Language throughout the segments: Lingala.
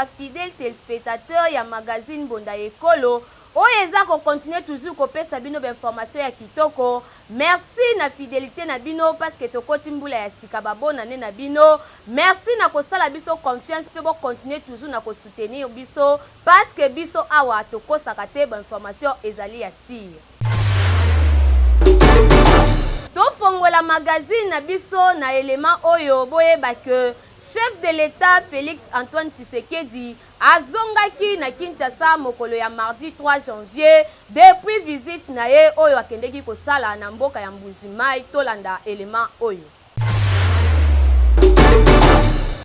ba fidèles telespectateurs ya magazine Mbonda Ekolo oyo eza ko continuer toujours kopesa bino ba informations ya kitoko. Merci na fidelite na bino parce que tokoti mbula ya sika ba bonne annee na bino. Merci na kosala biso confiance pe bo continuer toujours na ko soutenir biso parce que biso awa tokosaka te ba informations ezali ya sur. Tofongola magazine na biso na element oyo boyeba que Chef de l'Etat Felix Antoine Tshisekedi azongaki na Kinshasa mokolo ya mardi 3 janvier depuis visite na ye oyo akendeki kosala na mboka ya Mbuji-Mayi. Tolanda element oyo.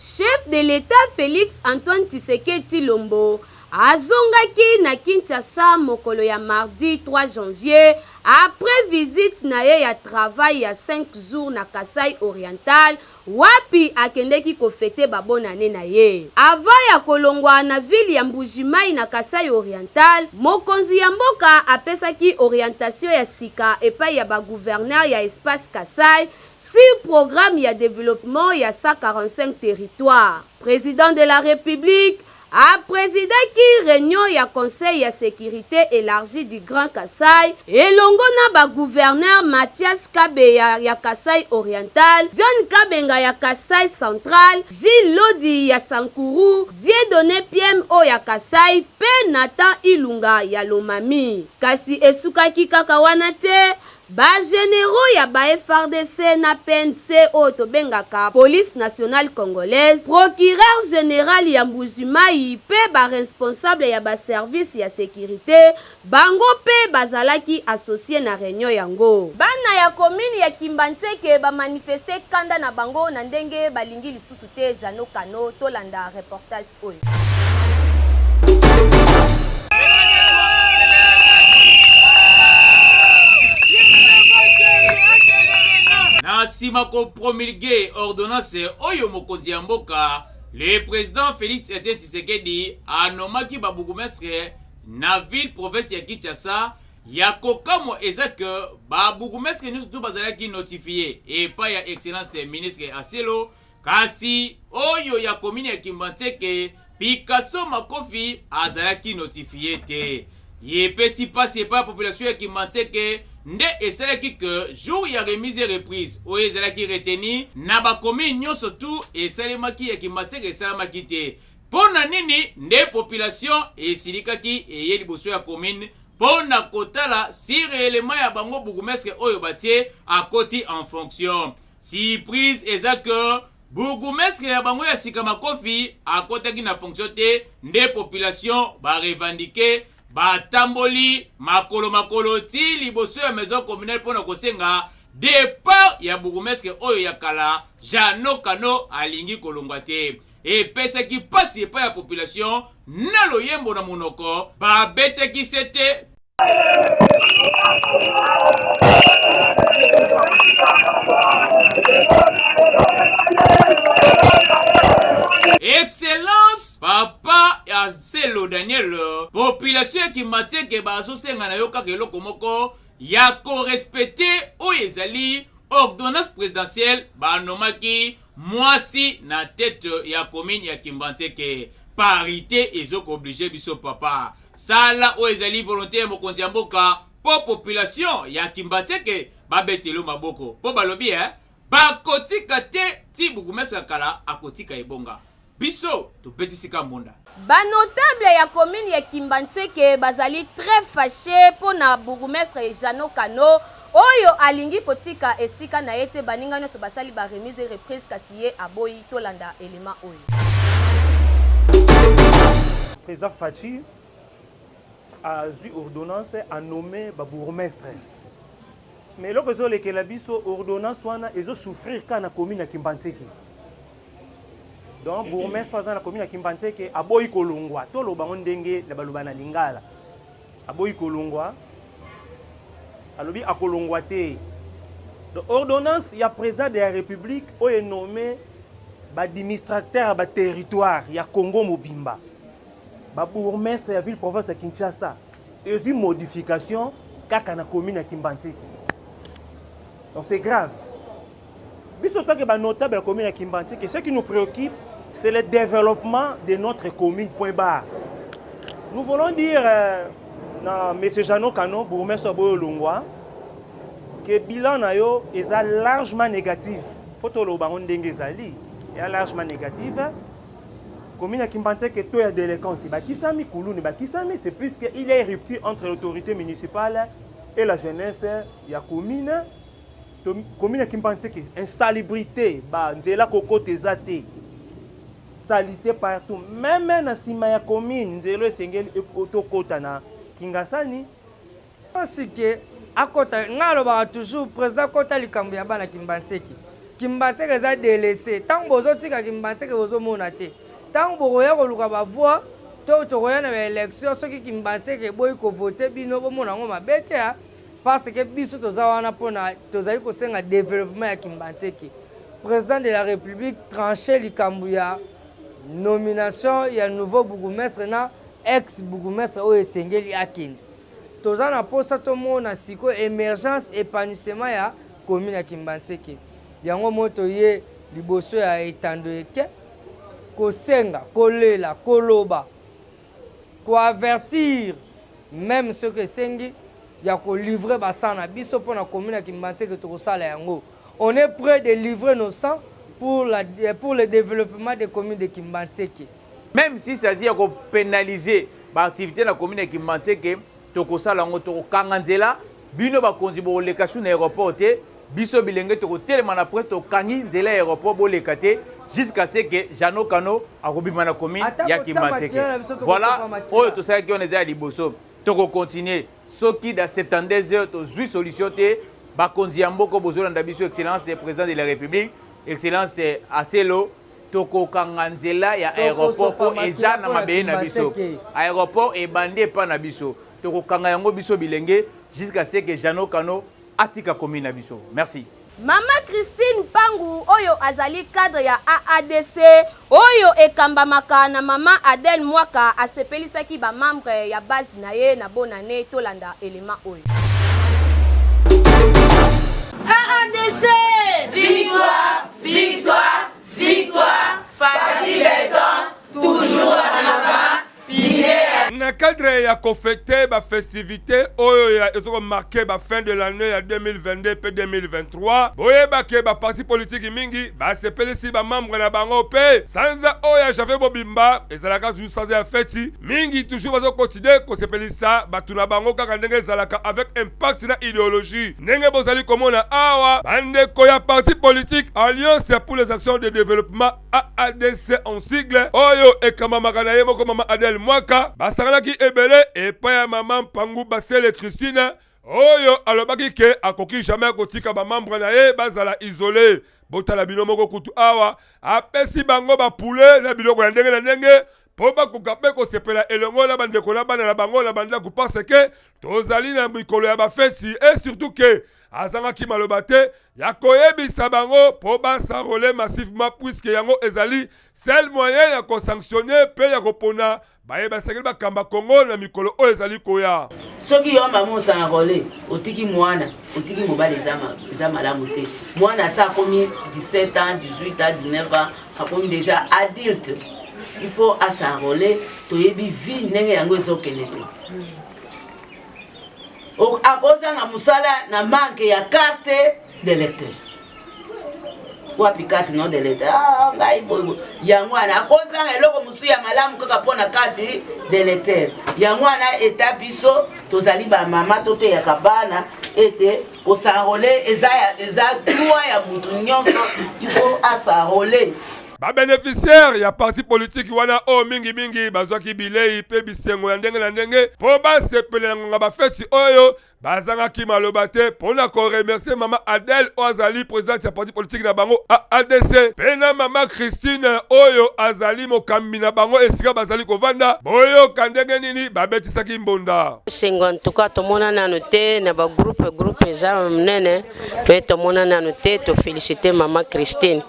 Chef de l'Etat Felix Antoine Tshisekedi Tshilombo azongaki na Kinshasa mokolo ya mardi 3 janvier après visite na ye ya travail ya 5 jours na Kasaï Oriental wapi akendeki ko feter ba bonne annee na ye. Avant ya kolongwa na ville ya Mbuji-Mayi na Kasaï Oriental, mokonzi ya mboka apesaki orientation ya sika epai ya ba gouverneurs ya espace Kasaï sur programme ya developpement ya 145 territoires. President de la Republique a presidaki reunion ya Conseil ya securite elargie du Grand Kasaï elongo na ba gouverneurs Mathias Kabeya ya Kasaï oriental, John Kabenga ya Kasaï central, Jules Lodi ya Sankuru, Dieudonne Piem o ya Kasaï mpe Nathan Ilunga ya Lomami. Kasi esukaki kaka wana te, Ba generaux ya ba FARDC na PNC oyo tobengaka Police Nationale Congolaise, Procureur general ya Mbuji-Mayi mpe ba responsables ya ba services ya securite, bango mpe bazalaki associes na reunion yango. Bana ya commune ya Kimbanseke ba manifester kanda na bango na ndenge balingi lisusu te Jeannot Kano, tolanda reportage oyo. Na nsima ko promulguer ordonnance oyo mokonzi ya mboka le president Felix Etienne Tshisekedi anomaki ba bourgmestre na ville province ya Kinshasa ya kokamwa eza que ba bourgmestre nyonso tu bazalaki notifie epai ya excellence ministre Aselo Kasi oyo ya commune ya Kimbanseke, Picasso Makofi azalaki notifie te. Epesi pasi epai ya population ya Kimbanseke nde esalaki que jour ya remise et reprise oyo ezalaki retenu na ba communes nionso tout esalemaki ya Kimbanseke esalamaki te. Mpo na nini nde population esilikaki eye liboso ya commune mpo na kotala si reellement ya bango bourgmestre oyo batie akoti en fonction. Surprise eza que bourgoumestre ya bango ya sika makofi akotaki na fonction te nde population ba revendiquer batamboli makolo makolo ti liboso ya maison communale mpo na kosenga depart ya bourgoumestre oyo ya kala Jeannot Kano alingi kolongwa te. Epesaki mpasi epai ya population na loyembo na monoko babetaki sete. Excellence papa Aselo Daniel, population ya Kimbanseke bazosenga na yo kaka eloko moko ya ko respecter oyo ezali ordonnance presidentielle banomaki Mwasi na tete ya commune ya Kimbanseke. Parite ezo ko obliger biso papa. Sala oyo ezali volonte ya mokonzi ya mboka po population ya Kimbanseke babetelo maboko po balobi eh bakotika te ti bourgmestre ya kala akotika ebonga. Biso tobetisi ka mbonda. Ba notables ya commune ya Kimbanseke bazali très faches mpo na bourgmestre Jeannot Kano oyo alingi kotika esika na ye te, baninga nionso basali ba remises et reprises kasi ye aboyi, tolanda element oyo. President Fatshi azwi ordonnance a nomme ba bourgmestres mais eloko ezolekela biso ordonnance wana ezo souffrir kaka na commune ya Kimbanseke. Donc bourgmestre aza na commune ya Kimbanseke aboyi kolongwa, toloba ngo ndenge na baloba na lingala, aboyi kolongwa, alobi akolongwa te. Donc ordonnance ya président de la République oyo enomme ba administrateur ya ba territoire ya Congo mobimba, ba bourgmestre ya ville province ya Kinshasa ezwi modification kaka na commune ya Kimbanseke. Donc c'est grave. Biso tant que ba notable ya commune ya Kimbanseke, ce qui nous préoccupe, C'est le développement de notre commune, point barre. Nous voulons dire euh, na M. Jeannot Kano, bourgmestre Boyo Longwa, que bilan na yo eza largement négatif. Faut toloba ngo ndenge ezali, ya largement négatif. Commune ya Kimbanseke taux ya délinquance bakisami, kuluni bakisami, c'est puisque il y a une rupture entre l'autorité municipale et la jeunesse ya commune. Commune ya Kimbanseke insalubrité, ba nzela kokota eza te. Salite partout, meme na sima ya commune nzela esengeli tokota na Kingasani. Sens que akota ngai alobaka toujours president kota likambo ya bana Kimbanseke. Kimbanseke eza delaisse tango bozotika Kimbanseke bozomona te tango bokoya koluka ba voix to tokoya na ba election soki Kimbanseke eboyi ko voter bino bomona yango mabe te ah parce que biso toza wana pona tozali kosenga developpement ya Kimbanseke. President de la Republique tranche likambo ya nomination ya nouveau bourgmestre na ex bourgmestre oyo esengeli akende. Toza na posa tomona sikoyo emergence, epanouissement ya commune ya Kimbanseke. Yango moi toye liboso ya etando eke kosenga, kolela, koloba, ko avertir meme soki esengi ya ko livrer ba sang na biso pona commune ya Kimbanseke tokosala yango. On est prêt de livrer nos sangs pour la pour le développement des communes de Kimbanseke. Meme si s'agit ya ko penaliser ba activites na commune ya Kimbanseke, tokosala yango, tokokanga nzela, bino bakonzi bokoleka su na aeroport te, biso bilenge tokotelema na presse tokangi nzela ya aeroport boleka te jusqu'à ce que Jeannot Kano akobima na commune Ata ya kotia Kimbanseke. makila na biso Voilà tokosopa makila. oyo tosalaki wana eza ya liboso, toko continuer soki dans 72 heures tozui solution te, bakonzi ya mboka oyo bozolanda biso, excellence president de la republique, excellence Aselo, Tokokanga nzela ya aeroport Tokosopa po eza makila na mpo na mabele na biso. Kimbanseke. Aeroport ebandi epa na biso. Tokokanga yango biso bilenge jusqu'à ce que Jeannot Kano atika commune na biso. Merci. Mama Christine Mpangu oyo azali cadre ya AADC oyo ekambamaka na mama Adèle Mwaka asepelisaki ba membres ya base na ye na bonne annee tolanda element oyo. AADC! Victoire! Victoire! Victoire! Fatshi Beton toujours en avance pilier ya Na cadre ya ko feter ba festivites oyo ya ezo ko marquer ba fin de l'annee ya 2022 pe 2023, boyeba ke ba partis politiques mingi basepelisi ba membres na bango pe sanza oyo ya janvier mobimba ezalaka toujours sanza ya feti, mingi toujours bazo continuer kosepelisa batu na bango kaka ndenge ezalaka avec impact na ideologie ndenge bozali komona awa bandeko ya parti politique Alliance pour les actions de développement AADC en sigle oyo ekambamaka na ye moko mama Adèle Mwaka basanganaki ebele epai ya mama Mpangu Basele Christine oyo alobaki ke akoki jamais kotika ba membre na ye bazala isole. Botala bino moko kutu awa apesi bango ba poulet na biloko ya ndenge na ndenge mpo bakoka mpe kosepela elongo na bandeko na bana na bango na bandako parce que tozali na mikolo ya bafeti et surtout ke azangaki maloba te ya koyebisa bango mpo basarole massivement puisque yango ezali seul moyen ya kosanctionne mpe ya kopona baye basengeli bakamba Congo na mikolo oyo ezali koya. Soki yo mama osanrole otiki mwana otiki mobali eza malamu te. Mwana asa akomi 17 ans 18 ans 19 ans akomi deja adulte, il faut asanrole. Toyebi vie ndenge yango ezokende te, akozanga mosala na manque ya carte d'électeur. Wapi carte non de l'état? Ah, ngai boye yango wana akozanga eloko mosusu ya malamu kaka mpo na carte de lecteur. Yango wana eta biso tozali bamama toteyaka bana ete kosarole eza, eza droit ya mutu nyonso, il faut asarole. Ba beneficiaires ya parti politique wana oyo mingi mingi bazwaki bilei mpe bisengo ya ndenge na ndenge mpo basepela na ngonga bafeti oyo bazangaki maloba te mpo na koremercier mama Adèle oyo azali presidente ya parti politique na bango AADC mpe na mama Christine oyo azali mokambi na bango esika bazali kovanda. Boyoka ndenge nini babetisaki mbonda. Esengo en tout cas tomona nanu te na ba groupe groupe eza monene mais tomona nanu te. Tofélicité mama Christine,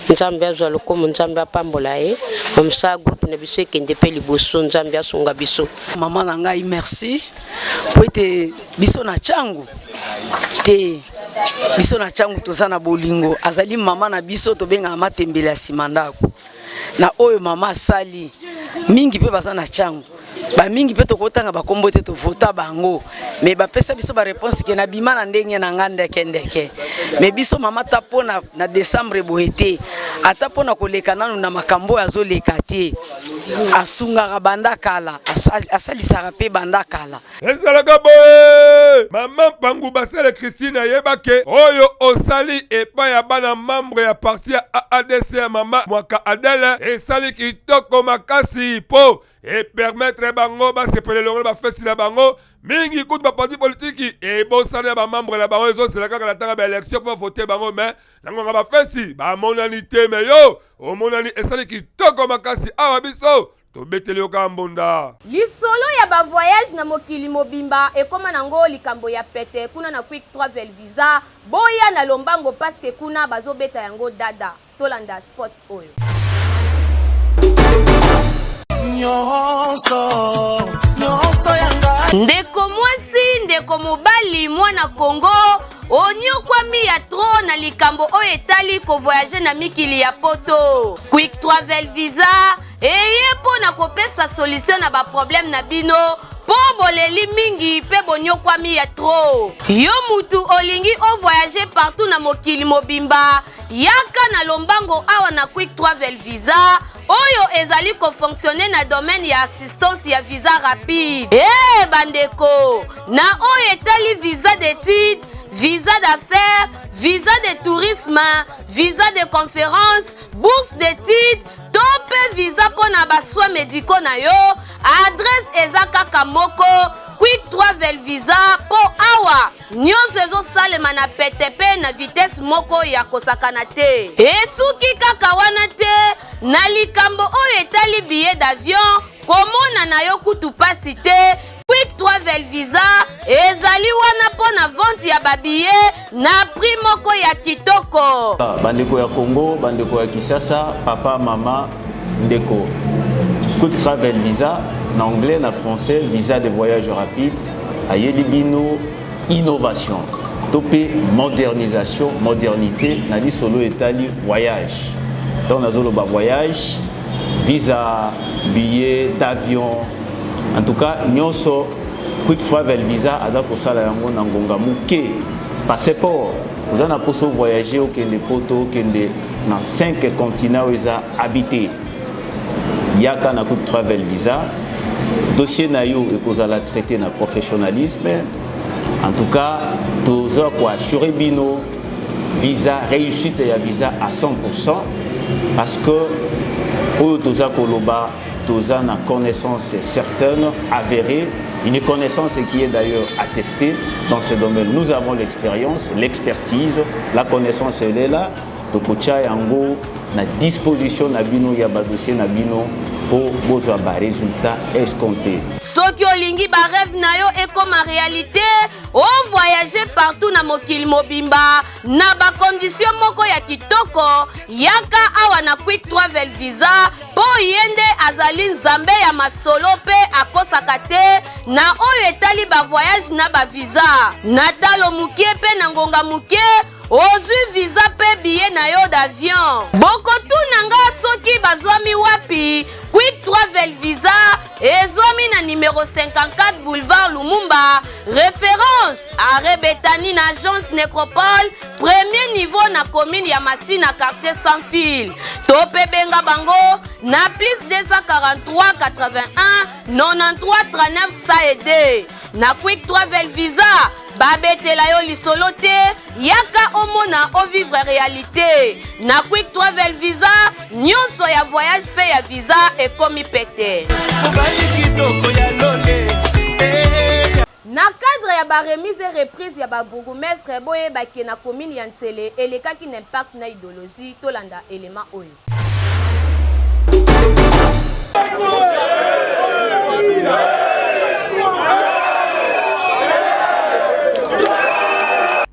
Nzambe azwa lokumu, Nzambe apambola ye comme ça groupe na biso ekende mpe liboso, Nzambe asunga biso. Mama na ngai merci po ete biso na Tshangu te, biso na Tshangu toza na bolingo. Azali mama na biso, tobengaka matembele ya nsima ndako. na oyo mama asali mingi mpe baza na chango bamingi mpe tokotanga bakombo te tovota bango me bapesa biso bareponse ke nabima na ndenge na nga ndeke ndeke me biso mama ata mpo na, na decembre boye te ata mpo na koleka nanu na makambo oyo azoleka te asungaka banda kala asalisaka mpe banda kala Ezalaka boye mama Mpangu Basele Christine ayeba ke oyo osali epai ya bana membre ya parti ya AADC ya mama Mwaka Adele esali kitoko makasi po epermettre bango basepela elongo na bafeti na bango mingi. Kutu baparti politiki ebosana ya bamembre na bango, ezozela kaka na ntango ya baelection mpo bavote bango, me na ngonga bafeti bamonani te. Me yo omonani, esali kitoko makasi. Awa biso Tobeteli yo kaka mbonda. Lisolo ya ba voyage na mokili mobimba ekoma nango likambo ya pete kuna na quick travel visa boya na lombango pasque kuna bazo beta yango dada tolanda spot oyo. Ndeko mwasi, ndeko mobali, mwana Congo, onyokwami ya trop na likambo oyo etali ko voyager na mikili ya poto. Quick Travel Visa eye mpo na kopesa solution na ba problème na bino mpo boleli mingi mpe bonyokwami ya trop. Yo mutu olingi o voyager partout na mokili mobimba, yaka na lombango awa na Quick Travel Visa oyo ezali ko fonctionner na domaine ya assistance ya visa rapide. Ee bandeko, na oyo etali visa d'études, visa d'affaires, visa de tourisme, visa de conférence, bourse d'études to mpe visa mpo na ba soins médicaux na yo, adresse eza kaka moko, Quick Travel Visa, mpo awa nyonso ezosalema na pete mpe na vitesse moko ya kosakana te. Esuki kaka wana te, na likambo oyo etali billet d'avion, komona na yo kutu pasi te. Quick Travel Visa ezali wana mpo na vente ya ba billets na prix moko ya kitoko. Bandeko ya Congo, bandeko ya Kinshasa, papa, mama, ndeko. Quick Travel Visa, na anglais, na français, visa de voyage rapide, ayeli bino innovation to mpe modernisation, modernité na lisolo etali voyage. Ntango nazoloba voyage, visa, billet d'avion, en tout cas nyonso Quick Travel Visa aza kosala yango na ngonga moke. Passeport, oza na mposa voyager, okende poto, okende na 5 continents oyo eza habité, yaka na Quick Travel Visa. Dossier na yo ekozala traité na professionnalisme. En tout cas toza koassure bino visa, réussite ya visa à 100%, parce que oyo toza koloba, toza na connaissance certaine, avérée, une connaissance qui est d'ailleurs attestée dans ce domaine. Nous avons l'expérience, l'expertise, la connaissance, elle est là. Tokotia yango na disposition na bino ya ba dossier na bino mpo bozwa ba résultat escompté. Soki olingi ba rêve na yo ekoma réalité, o voyager partout na mokili mobimba na ba condition moko ya kitoko, yaka awa na Quick Travel Visa, mpo ye nde azali nzambe ya masolo mpe akosaka te na oyo etali ba voyage na ba visa. Na talo moke mpe na ngonga moke, ozwi visa mpe billet na yo d'avion. Bokotuna nga soki bazwami wapi? Quick Travel Visa ezwami na numero 54 boulevard Lumumba, référence arrêt Betani na agence Necropole, premier niveau na commune ya Masina, quartier sans fil. To mpe benga bango na plus 243 81 93 39 102. Na Quick Travel Visa babetela yo lisolo te, yaka omona ovivre réalité. Na Quick Travel Visa nyonso ya voyage mpe ya visa ekomi pete. Na cadre ya ba remise et reprise ya ba bourgmestre, boyeba ke na commune ya Nsele elekaki na impact na idologie. Tolanda element oyo.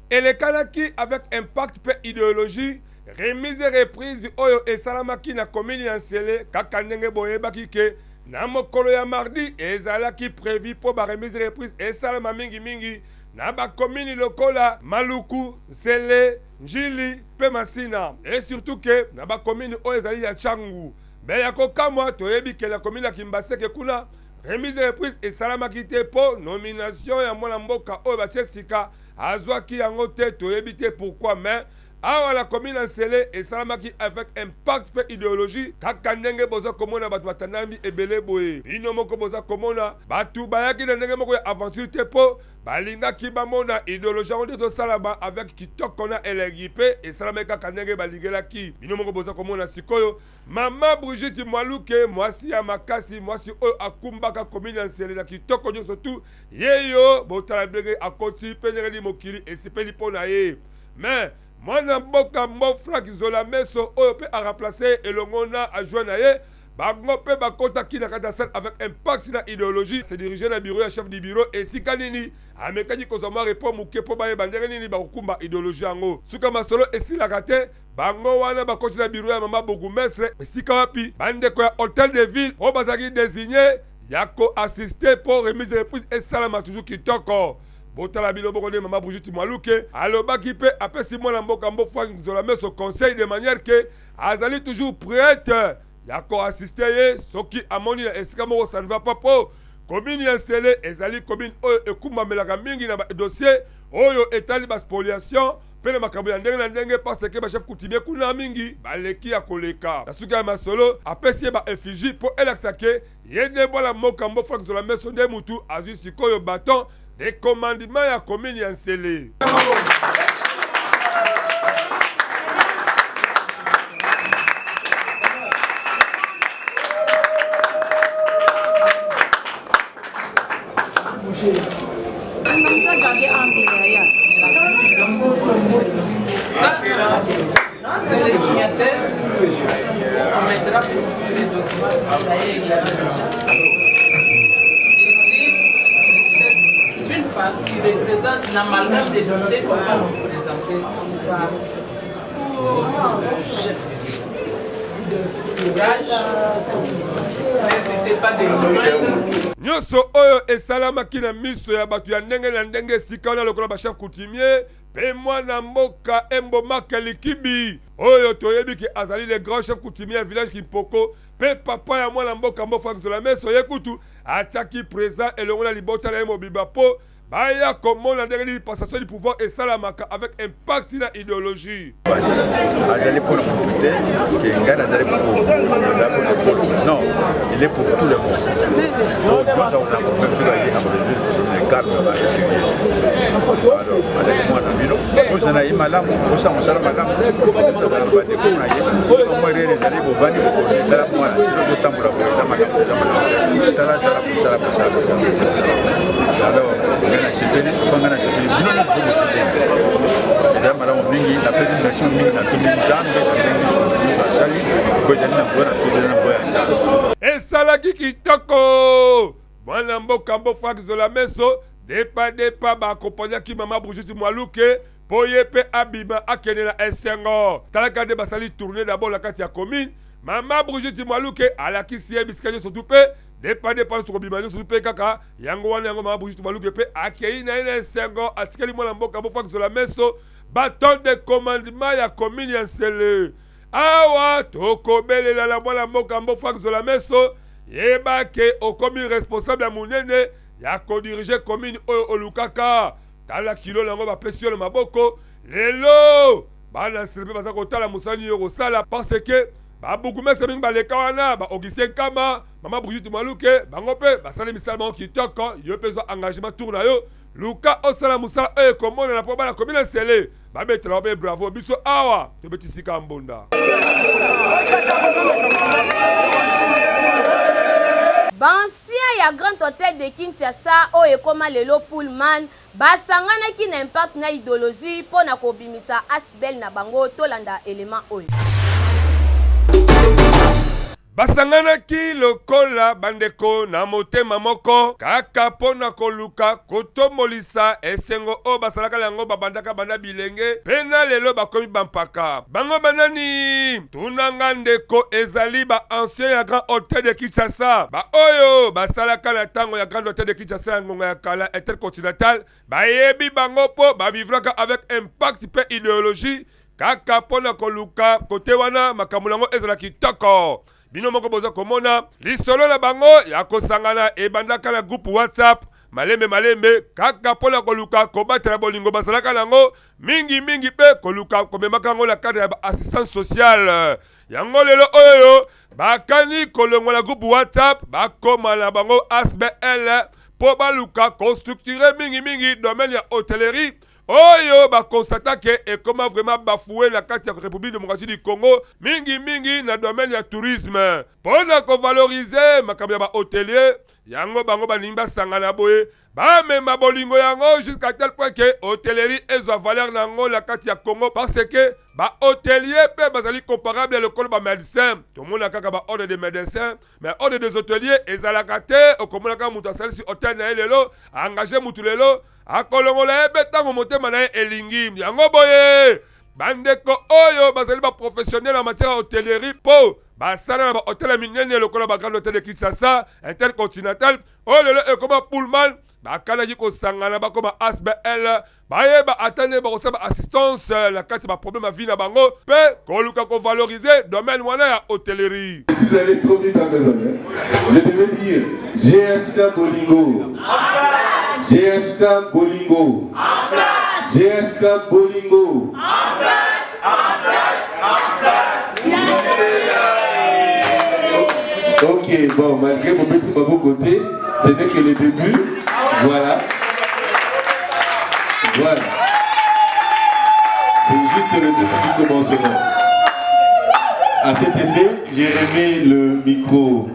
Elekanaki avec impact mpe ideologie, remise et reprise oyo esalamaki na commune ya Nsele. Kaka ndenge boyebaki ke na mokolo ya mardi ezalaki prévu mpo ba remise et reprise esalama mingimingi na bakomini lokola Maluku, Nsele, Njili mpe Masina, et surtout ke na bakomini oyo ezali ya Tshangu. Mais ya kokamwa, toyebi ke na commune ya Kimbaseke kuna remise reprise esalamaki te mpo nomination ya mwana mboka oyo batie sika azwaki yango te, toyebi te pourquoi. Mais awa na commune ya Nsele esalamaki avec impact mpe ideologie, kaka ndenge boza komona bato batandami ebele boye. Bino moko boza komona bato bayaki na ndenge moko ya aventure te, mpo balingaki bamona ideologie yango nde ezosalama avec kitoko na elengi, mpe esalamaki kaka ndenge balingelaki. Bino moko boza komona sikoyo mama Brigitte Mwaluke, mwasi ya makasi, mwasi oyo akumbaka commune ya Nsele na kitoko nyonso tu. Yeyo botala ndenge akoti mpe ndenge nini mokili esepeli mpo na ye. Mais mwana mboka Mbo Frank Zola Meso oyo mpe aremplace elongo na adjoint na ye, bango mpe bakotaki na kati ya salle avec impact na ideologie, se diriger na bureau ya chef du bureau esika nini amekaki kozwa mwa repos moke mpo bayeba ndenge nini bakokumba ideologie yango. Suka masolo esilaka te, bango wana bakoti na bureau ya mama bourgmestre esika wapi bandeko ya hotel de ville oyo bazalaki designe ya koassiste mpo remise reprise esalama toujours kitoko. Botala bino moko nde mama Brigitte Mwaluke alobaki mpe apesi mwana mboka Mbo Frank Nzola Meso conseil de manière que azali toujours prête ya koassiste ye soki amoni na esika moko ça ne va pas, mpo commune ya Nsele ezali commune oyo ekumbamelaka mingi na ba dossier oyo etali ba spoliation mpe na makambo ya ndenge na ndenge, parce que ba chef coutumier kuna mingi baleki ya koleka. Na suka ya masolo apesi ye ba effigie mpo elakisa ke ye nde mwana mboka Mbo Frank Zola Meso nde mutu azwi sikoyo baton de commandement ya commune ya Nsele. C'est les signataires. On mettra pour les documents détaillés Ici, c'est une femme qui représente l'amalgame des dossiers qu'on va vous présenter. Nyonso oyo esalamaki na miso ya bato ya ndenge na ndenge esika wana, lokola bachef coutumier mpe mwana mboka Embomaka Likibi oyo toyebi ke azali le grand chef coutumier ya village Kimpoko mpe papa ya mwana mboka Mbo Frank Zola Meso, ye kutu atiaki présent elongo na libota na ye mobimba mpo baya komona ndenge nini passation du pouvoir esalamaka avec impact na idéologie. Azali mpo na motu te ke ngai nazali azali mpo na ekolo, non, il est pour tout le monde. Oyo nyonso akona problème, soki aye akorésoudre problème le calme, basérieux. Alors azali mwana bino, oza na ye malamu, osala mosala malamu, azala badefo na ye, soki mwa erreur ezali, bovandi bokonzi, tala mwana ozotambola boye, eza malamu, eza malamu, tala sala kosala kosala kosala. Alors ngai nasepeli, mpo ngai nasepeli, bino nyonso mpe bosepeli, eza malamu mingi. Napesi merci mingi, natondi Nzambe na ndenge nyonso asali, mpo ezali na nguya na biso, eza na nguya ya Nzambe. Esalaki kitoko mwana mboka Mbo Frank Zola Meso depa depa baakompagnaki mama Brigitte Mwaluke mpo ye mpe abima akende na esengo. Talaka nde basali tourne d'abord na kati ya commune. Mama Brigitte Mwaluke alakisi ye bisika nyonso tu mpe depa depa nyonso kobima nyonso tu mpe kaka yango wana yango mama Brigitte Mwaluke mpe akei na ye na esengo, atikeli mwana mboka Mbo Frank Zola Meso baton de commandement ya commune ya Nsele. Awa tokobelela na mwana mboka Mbo Frank Zola Meso, yeba ke okomi responsable ya monene ya kodirige commune oyo olukaka. Tala kilo na yango bapesi yo na maboko lelo. Bana Nsele mpe baza kotala mosala nini okosala, parce que babukumese mingi baleka wana, ba Augustin Kama, mama Brigitte Mwaluke, bango mpe basali misala bango kitoko. Yo mpe zwa engagement, tour na yo, luka osala mosala oyo ekomonana mpo bana commune ya Nsele babetela mpe bravo. Biso awa tobeti sika mbonda. Baancien ya Grand Hotel de Kinshasa oyo ekoma lelo Pullman basanganaki na impact na idologie mpo na kobimisa asbl na bango. Tolanda element oyo. Basanganaki lokola bandeko na motema moko kaka mpo na koluka kotombolisa esengo oyo basalaka na yango babandaka banda bilenge mpe na lelo bakomi bampaka. Bango banani? Tuna nga ndeko, ezali ba anciens ya Grand Hotel de Kinshasa, baoyo basalaka na tango ya Grand Hotel de Kinshasa ya ngonga ya kala Intercontinental. Bayebi bango mpo ba vivraka avec impact mpe ideologie kaka mpo na koluka kote wana makambo na yango ezala kitoko. Bino moko boza komona lisolo na bango ya kosangana ebandaka na groupe WhatsApp malembe malembe kaka mpo na koluka kobatela bolingo bazalaka na yango mingi mingi mpe koluka komemaka yango na cadre ya ba assistance sociale. Yango lelo oyo bakani kolongwa na groupe WhatsApp bakoma na bango ASBL mpo baluka kostructure mingi mingi domaine ya hotellerie oyo ba constata ke ekoma vraiment bafoue na kati ya Republique democratique du Congo mingi mingi na domaine ya tourisme mpo na kovalorize makambo ya ba hotelier. Yango bango balingi basangana boye bamema bolingo yango jusqu'à tel point ke hotellerie ezwa valeur na yango na kati ya Congo parce que ba hotelier mpe bazali comparable lokola ba médecin. Tomona kaka ba ordre de médecin mais ordre des hôteliers ezalaka te. Okomona kaka moto asalisi hotel na ye lelo, engage motu lelo, akolongola ye mpe ntango motema na ye elingi. Yango boye bandeko oyo bazali baprofessionnel en matière ya hotellerie mpo basala na bahotel ya minene lokola bagrand hotel de Kinshasa, Intercontinental oyo lelo ekoma Pullman, bakanaki kosangana bakoma ASBL, bayeba ata nde bakosala ba assistance na kati ya baproblème ya vie na bango mpe koluka kovaloriser domaine wana ya hotellerie. Je suis allé trop vite en besogne. Je devais dire GHK Bolingo. GHK Bolingo. GHK Bolingo. En place, en place, en place. Ok, bon, malgré mon petit beau côté, ce n'est que le début. Voilà. Voilà. C'est juste le début du commencement. À cet effet, j'ai remis le micro.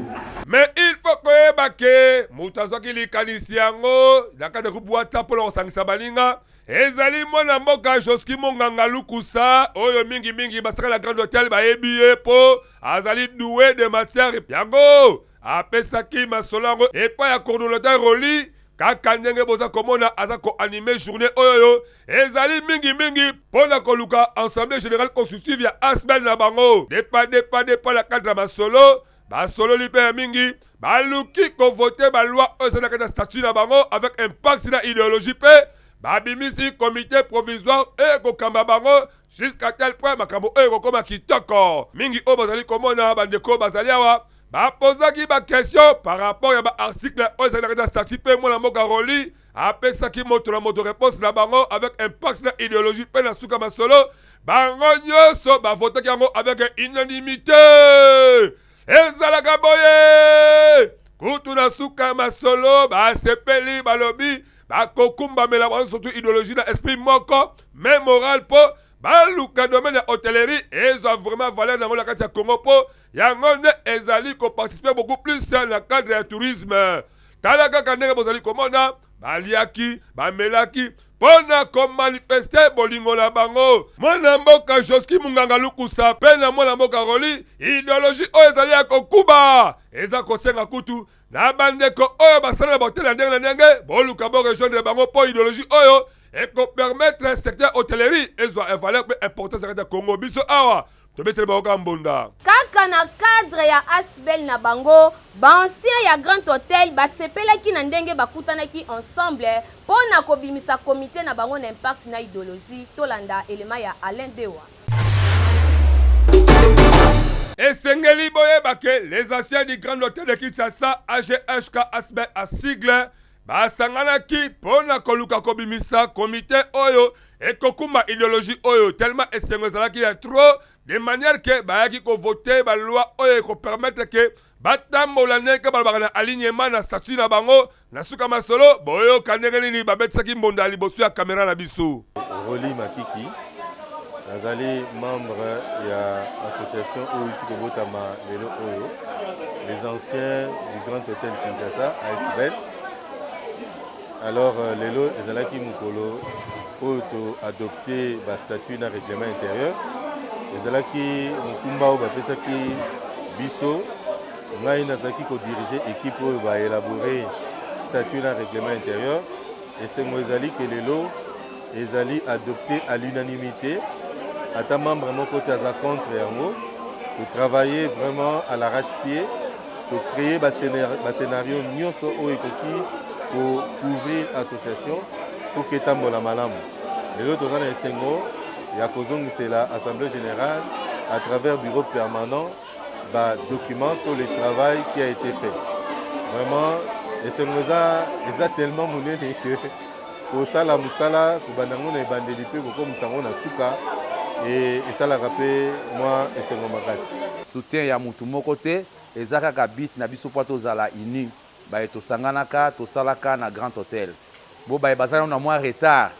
Mais il faut koyeba ke moto azwaki likanisi yango na kati ya groupe WhatsApp mpo na kosangisa baninga ezali mwana mboka Joski Monganga Lukusa, oyo mingimingi basaka na Grand Hotel bayebi ye mpo azali doué de matière. Yango apesaki masolo yango epai ya coordonnateur Roli. Kaka ndenge boza komona aza koanime journée oyo ezali mingimingi mpo na koluka assemblée générale constitutive ya ASBL na bango. Depa depa depa na cadre ya masolo basololi mpe ya mingi, baluki kovote baloi oyo ezali na kati ya statut na bango avec impact na idéologie mpe babimisi comité provisoire ekokamba bango jusqu'à tel point makambo oyo ekokoma kitoko mingi. Oyo bazali komona bandeko bazali awa bapozaki baquestion par rapport ya baarticle oyo ezali na kati ya statut mpe mwana mboka Roli apesaki moto na moto réponse na bango avec impact na idéologie mpe na suka masolo bango nyonso bavotaki yango avec unanimité. Ezalaka boye kutu na suka ya masolo basepeli, balobi bakokumbamela bango surtout idéologie na esprit moko même moral mpo baluka domaine ya hotellerie ezwa vraiment valeur nango na kati ya Congo mpo yango nde ezali koparticipe beaucoup plus na cadre ya tourisme. Tala kaka ndenge bozali komona baliaki bamelaki mpo na komanifeste bolingo na bango. Mwana mboka Joski Munganga Lukusa mpe na mwana mboka Roli, ideologie oyo ezali ya kokuba eza kosenga kutu na bandeko oyo basala na bahotel ya ndenge na ndenge boluka bo rejoindre bango mpo ideologie oyo ekopermettre secteur hotellerie ezwa valeur mpe importance na kati ya Congo. Biso awa tobeteli bango kaka mbonda. Kaka na cadre ya ASBL na bango, ba anciens ya Grand Hotel basepelaki na ndenge bakutanaki ensemble mpo na kobimisa comite na bango na impact na ideologie. Tolanda elema ya Alain Dewa. Esengeli boyeba ke les anciens du Grand Hotel de Kinshasa, AGHK ASBL a sigle, basanganaki mpo na koluka kobimisa komite oyo ekokumba ideologie oyo tellement esengo ezalaki ya trop de manière ke bayaki kovote baloi oyo ekopermettre ke batambola ndenge balobaka na alignement na statut na bango. Na suka masolo boyoka ndenge nini babetisaki mbonda liboso ya kamera na biso. Rolly Makiki, nazali membre ya association oyo euti kobotama lelo oyo, les anciens du Grand Hotel Kinshasa, ASBL. Alors lelo ezalaki mokolo oyo to adopte ba statut na règlement intérieur. Ezalaki mokumba oyo bapesaki biso. Ngai nazalaki ko diriger equipe oyo ba elaborer statut na règlement intérieur. Esengo ezali ke lelo ezali adopte à l'unanimite, ata membre moko te aza contre yango. To travailler vraiment à l'arrache-pied, to créer ba scenario nyonso oyo ekoki ko couvrir association pour que etambola malamu. Lelo toza na esengo ya kozongisela assemblée générale à travers bureau permanent. ba documents to le travail qui a été fait. Vraiment esengo eza eza tellement monene que kosala mosala kobanda yango na ebandeli mpe kokomisa yango na suka e, esalaka mpe mwa esengo makasi. Soutien ya mutu moko te, eza kaka but na biso po tozala unis, baye tosanganaka tosalaka na Grand Hotel. Bo baye baza nanu na mwa retard,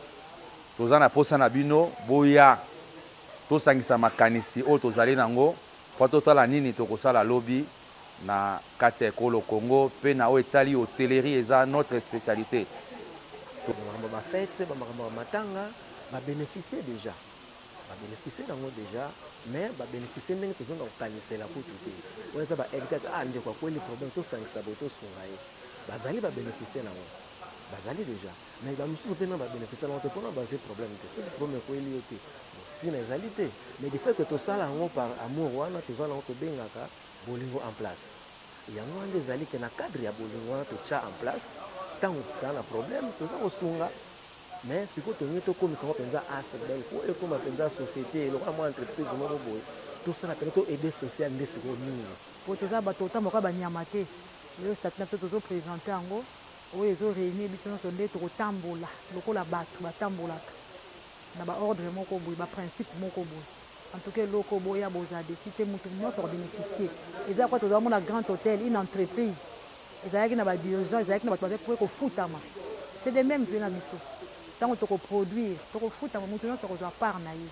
toza na posa na bino boya tosangisa makanisi oyo tozali nango po totala nini tokosala lobi na kati ya ekolo Congo pe na oyo etali hotellerie eza notre specialite. Ba makambo ya ba fete, ba makambo ya ba matanga, ba beneficier dejà. Ba beneficier nango dejà mais ba beneficier ndenge tozonga kokanisela kutu te. Wana eza ba aide kaka ah ndeko akweli problème tosangisa boye tosunga ye. Bazali ba beneficier nango. Bazali dejà. Mais ba misusu pe nanu ba beneficier nango te po nanu bazui problème te. Soki problème ekweli yo te, bon tina ezali te. Mais du fait que tosala yango par amour wana toza nango tobengaka bolingo en place. Yango wana nde ezali que na cadre ya bolingo wana totia en place, tango toza na problème toza kosunga. Mais sikoyo tolingi tokomisa yango penza asbl po ekoma penza societe lokola mwa entreprise moko boye, tosala penza to aider social nde sikoyo mingi. Po toza bato totambolaka lokola ba nyama te. Lelo statut na biso tozo presenter yango. Oyo ezo reunir biso nionso nde toko tambola lokola batu ba tambolaka na ba ordre moko boye ba principe moko boye en tout cas eloko oyo boya bozala deçu te mutu nionso ako beneficier eza lokola toza mona grand hotel une entreprise ezalaki na ba dirigeants ezalaki na batu bazalaki pour kofutama c'est de meme pe na biso tango toko produire toko futama mutu nionso akozua part na ye.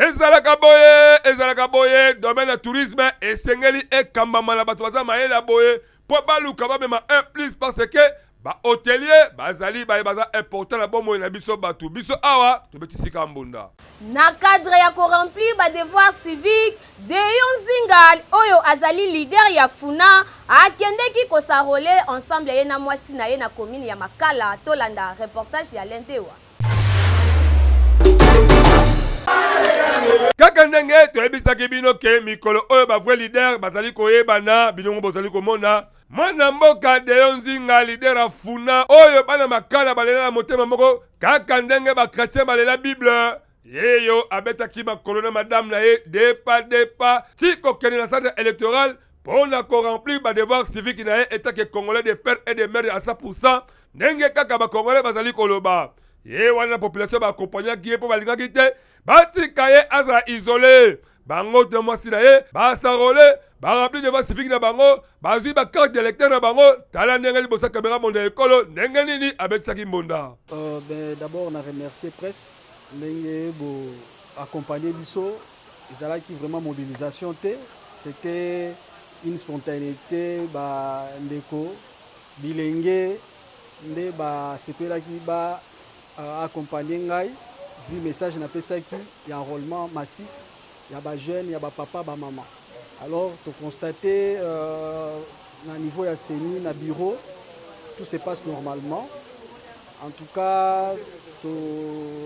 Ezalaka boye, ezalaka boye, domaine ya tourisme esengeli ekambama na bato baza mayele ya boye mpo baluka bamema un plus parce que ba hotelier bazali baye baza important na bomoi na biso bato biso awa tobetisika mbunda. Na cadre ya ko remplir ba devoirs civiques, Deon Nzinga oyo azali leader ya Funa akendeki ko s'enroler ensemble ye na mwasi na ye na commune ya Makala. Tolanda reportage ya Alain Dewa. Kaka ndenge toyebisaki bino ke mikolo oyo ba vrai leader bazali koyebana, bino moko bozali komona mwana mboka Deo Nzinga leader ya Funa oyo bana Makala balela na motema moko kaka ndenge ba chretien balela Bible. Yeyo abetaki makolo na madame na ye depa depa ti kokende na centre electoral mpo na ko remplir ba devoir civique na ye etant que congolais de père et de mère à 100% ndenge kaka ba congolais bazali koloba. Ye wana na population ba accompagnaki ye mpo balingaki te batika ye azala isole. Bango to mwasi na ye ba s'enrole ba remplir devoir civique na bango, bazwi ba carte d'électeur na bango. Tala ndenge liboso ya camera mbonda ya ekolo ndenge nini abetisaki mbonda. Euh, ben, d'abord na remercier presse ndenge bo accompagner biso ezalaki vraiment mobilisation te c'était une spontanéité ba ndeko bilenge nde basepelaki ba euh, accompagner ngai vu message napesaki ya enrôlement massif ya ba jeunes ya ba papa ba mama alors to constater euh, na niveau ya CENI na bureau tout se passe normalement en tout cas to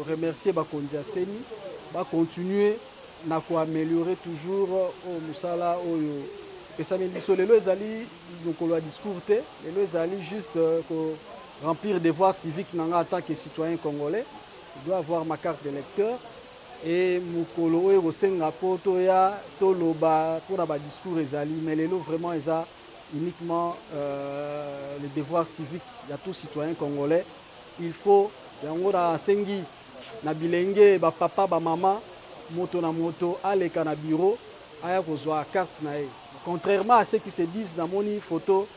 remercier bakonzi ya CENI ba continuer na ko améliorer toujours oyo mosala oyo epesameli biso lelo ezali mokolo ya discours te lelo ezali juste ko remplir devoir civique na nga en tant que citoyen congolais je dois avoir ma carte d'électeur et mokolo oyo ekosenga mpo toya toloba mpona ba discours ezali mais lelo vraiment eza uniquement euh, le devoir civique ya tout citoyen congolais il faut yango nasengi na bilenge ba papa ba mama moto na moto aleka na bureau aya kozwa carte na ye contrairement à ce qui se disent namoni photo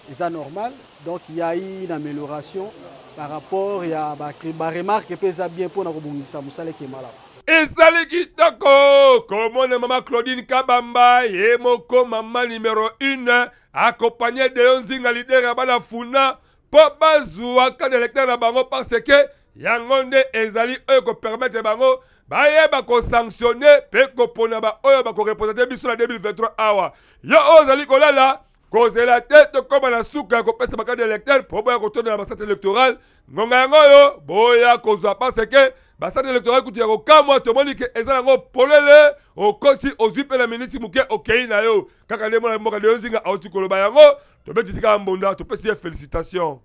eza normal donc il y a eu une amélioration par rapport ya ba, ba remarque mpe eza bien mpona kobongisa mosala eke malamu. Ezali kitoko komona mama Claudine Kabamba ye moko mama numero 1 accompagne Deo Nzinga leader ya bana Funa mpo bazwa carte d'électeur na bango parce que yango nde ezali oyo ekopermettre bango bayeba kosanctionne mpe kopona baoyo bakorepresente biso na 2023 awa yo oyo ozali kolala Kozela te tokoma na suka ya kopesa ba carte d'électeur mpo boya kotonda na ba centre électoral. Ngonga yango oyo boya kozwa parce que ba centre électoral kutu ya kokamwa tomoni ke eza nango polele, okosi ozwi mpe na miniti moke okei na yo kaka nde mwana mboka Deo Nzinga auti koloba yango. Tobetisi kaka mbonda, topesi ye felicitation.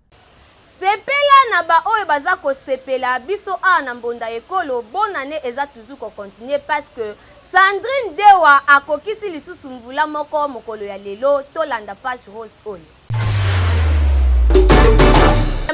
Sepela na ba oyo baza kosepela, biso awa na mbonda ekolo bonne annee eza toujours ko continuer parce que. Sandrine Dewa akokisi lisusu mvula moko mokolo ya lelo, tolanda page rose oyo.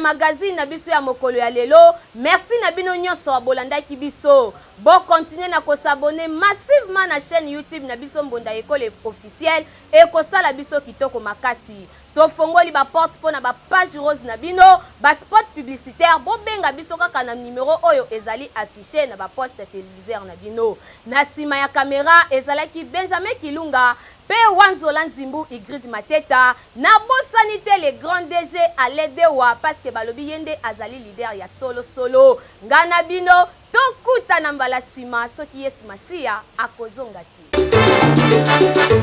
Magazine na biso ya mokolo ya lelo, merci na bino nionso bolandaki biso. Bo continuer na ko s'abonner massivement na chaine YouTube na biso Mbonda Ekole Officiel, ekosala biso kitoko makasi. Tofongoli ba portes pona ba pages roses na bino, ba spots publicitaires, bobenga biso kaka na numero oyo ezali affiche na ba postes televiseurs na bino. Na sima ya camera ezalaki Benjamin Kilunga pe Wanzola Nzimbu Ygritte Mateta, nabosani te le grand DG Alain Dewa parce que balobi ye nde azali leader ya solo solo. Nga na bino tokutana mbala sima soki Yesu Masiya akozonga te.